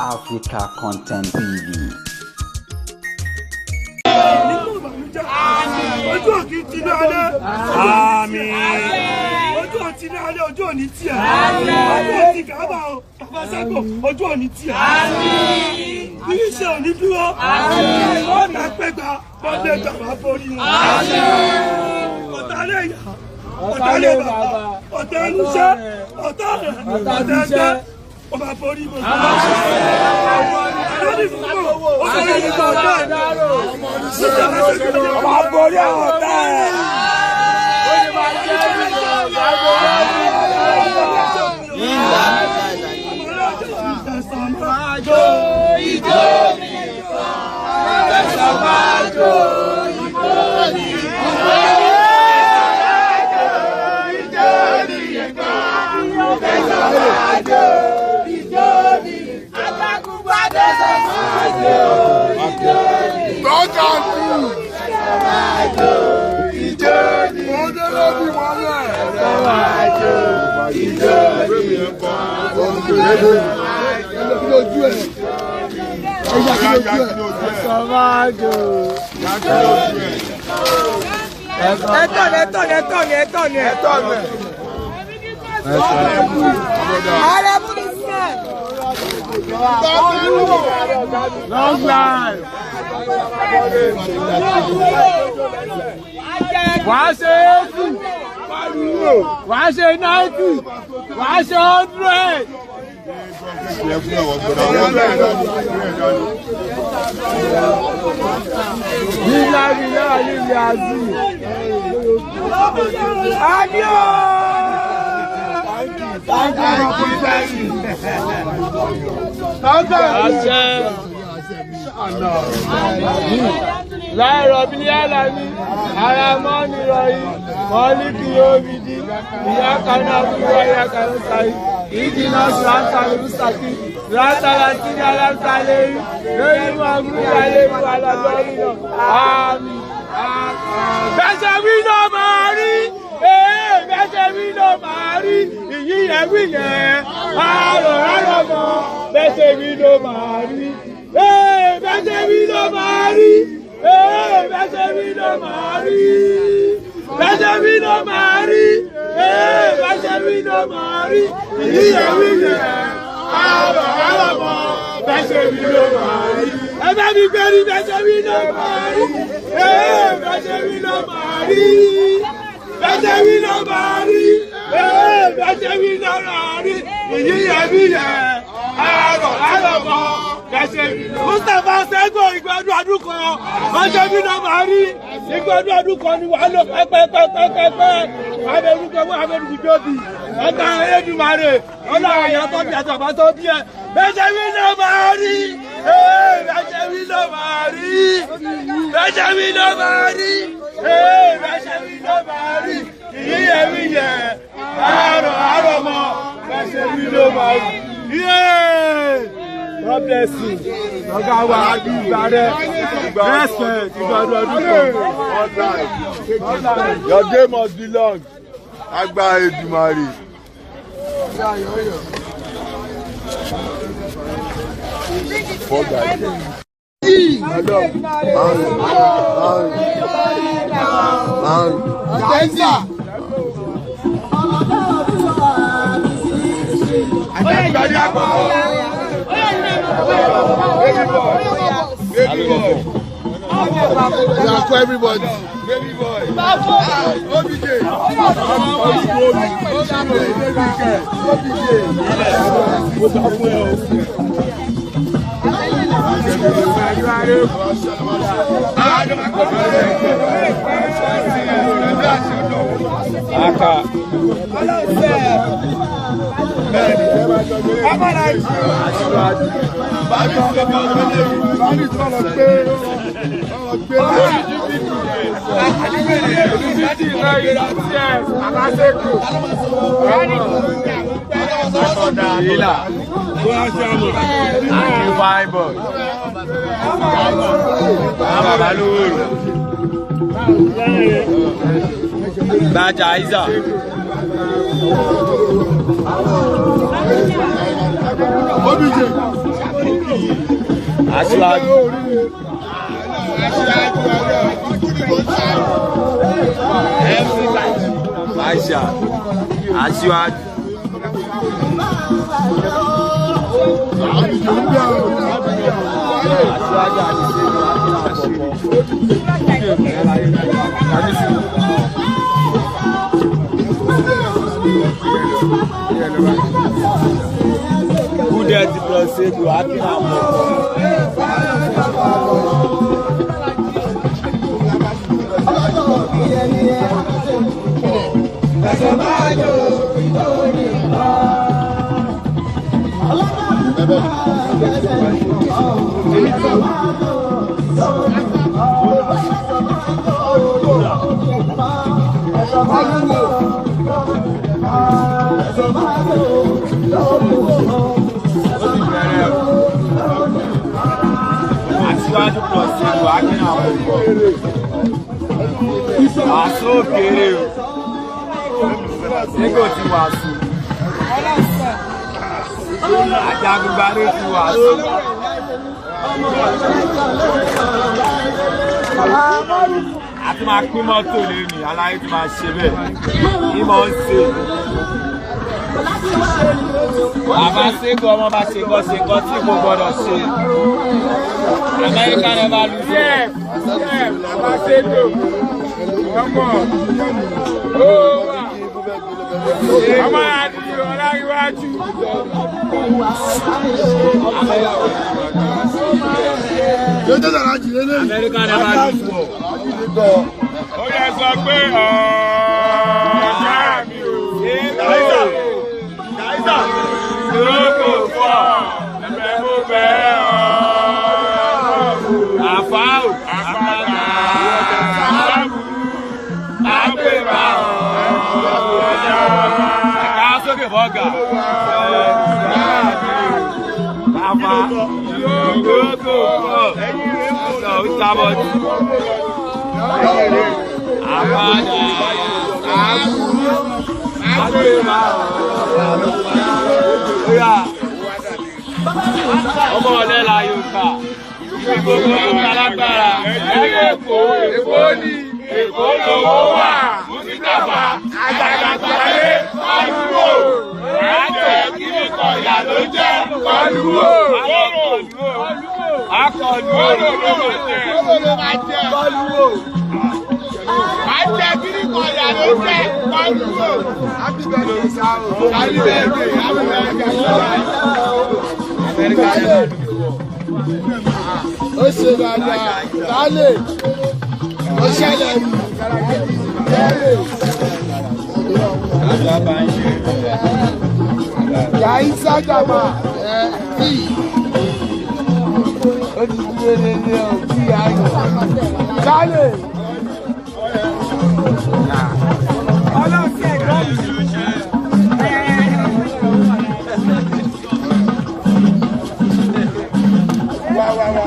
Africa Content TV. Ojú òkì ti ní alẹ́. Àmín. Ojú òtí ní alẹ́, ojú òní tiẹ̀. Ojú òtí kàbà o, bàbá Sẹ́gun, ojú òní tiẹ̀. Àmín. Bí iṣẹ́ òní dúró. Àmín. Ọ̀tá pẹ́gbà, bọ́dé jàmbá borí wọn. Àmín. Ọ̀tá lè yà, ọ̀tá lè bàbá, ọ̀tá ẹnuṣẹ́, ọ̀tá rẹ̀, ọ̀tá ẹgbẹ́, ọba borí wọn. Ọba borí àwọn ọ̀tá ẹ̀. Ijó mi kan, máa jó ijó mi kan. Long life. Wàá ṣe 80, wàá ṣe 90, wàá ṣe 100. Bílá bílá níbi àzù. Àdìo. Thank you, thank you. Àṣẹ. Láìrọ̀ bí Yálàmí, ara mọ́ ní rọ̀yìn, mọ́líkì yóò bí dí, ìyá kaná búrú ayá kaná sáyé, ìdí náà sùrántà lùsàkí, sùrántà láti ní aláǹtà lérí, lórí mú àbúrú ayé mú alágbọ́rí náà, àmín. Bẹ́sẹ̀ wí ló máa rí, bẹ́sẹ̀ wí ló máa rí, ìyí yẹn wí yẹn, àrò àrò mọ́, bẹ́sẹ̀ wí ló máa rí. Bẹ́sẹ̀ wí ló máa rí, bẹ́sẹ̀ wí ló máa rí, bẹ́sẹ̀ wí ló máa rí, bẹ́sẹ̀ wí ló máa rí, ìyí yẹn wí yẹn, àrò àrò mọ́, bẹ́sẹ̀ wí ló máa rí. Ẹ bá mi gbé rí bẹ́sẹ̀ wí ló máa rí, bẹ́sẹ̀ wí ló máa rí, bẹ́sẹ̀ wí ló máa rí, bẹ́sẹ̀ wí ló máa rí, ìyí yẹn wí yẹn, àrò àrò mọ́. Mustapha Sẹ́gun ìgbádùn ọdún kan, ọjọ́ bí náà máa rí ìgbádùn ọdún kan ni wàá lò pẹ́pẹ́pẹ́pẹ́pẹ́. Abẹ́rúkọ wọ́n abẹ́rúkú jóbi, ọ̀tá Elédùmarè, ọlọ́run ìyá tó bí àtàbà tó bí ẹ. Bẹ́sẹ̀ wí ló máa rí, bẹ́sẹ̀ wí ló máa rí, bẹ́sẹ̀ wí ló máa rí, bẹ́sẹ̀ wí ló máa rí, ìyíyẹ wí yẹ, àrò àrò mọ́, bẹ́sẹ̀ wí ló máa rí. God bless you. Ọ̀gá wa ìgbà rẹ̀ respect ìgbàdùn ọdún kan. Your day must be long. Agbára Èdùmàrè. Baby boy. Baby boy. You are for everybody. Baby boy. OBJ. Aka. Gbajà Isa. OBJ. Aṣíwájú. Aisha. Aṣíwájú. Aṣíwájú àti Ṣẹ́gun àti Kúdẹ̀tì plus Ṣẹ́gun Akínàmọ̀. Aṣíwájú plus Ṣẹ́gun Akínàmọ̀. Wàásù òkèrè o. Ṣégo ti wàásù. Ajagungbadé ti wàásù. A ti máa pín mọ́tò lẹ́nu, aláyé ti máa ṣe bẹ́ẹ̀. Ìmọ̀ ń ṣe. Bàbá Ṣẹ́gun ọmọ bá ṣe kọ́ ṣe kọ́ tí kò gbọ́dọ̀ ṣe. Amẹ́ríkà never lose. Bàbá Ṣẹ́gun ọmọ ọmọ àdìyẹ ọláríwájú. Amẹ́ríkà never lose. Ó yẹ sọ pé ọ̀gá mi ò lóko fọ́ ẹ̀fẹ̀ mo bẹ̀ ọ́. Àfáà Àpàdà àgbèbà ọ̀gá. Ẹ̀ka sókè bọ́gà. Bàbá lóko fọ́ ọ̀sán ó sábọ̀ jù. Àpàdà àgbèbà ọ̀gá. Ọmọ ọ̀lẹ́ la yóò kà. Gbogbo ọ̀gá alágbára. Ẹ̀yìn Èkó, Èkó ni Èkó lówó wà. Mùsítàfà, àgbàlagbàlé, kọlùwò. Àjẹ́ kíni kọ̀yà ló jẹ́ kọlùwò. Akọlùwò. Kóró ló máa jẹ. Kọlùwò. Àjẹ́ kíni kọ̀yà ló jẹ́ kọlùwò. Happy birthday, happy birthday, happy birthday. Ó ṣe dáadáa, baálé, ó ṣẹlẹ̀ rí. Yàí sájàmà ẹ̀ tí. Ó ti dúró lélẹ̀ ọ̀ tí a yọ̀. Baálé. Wá wá wá.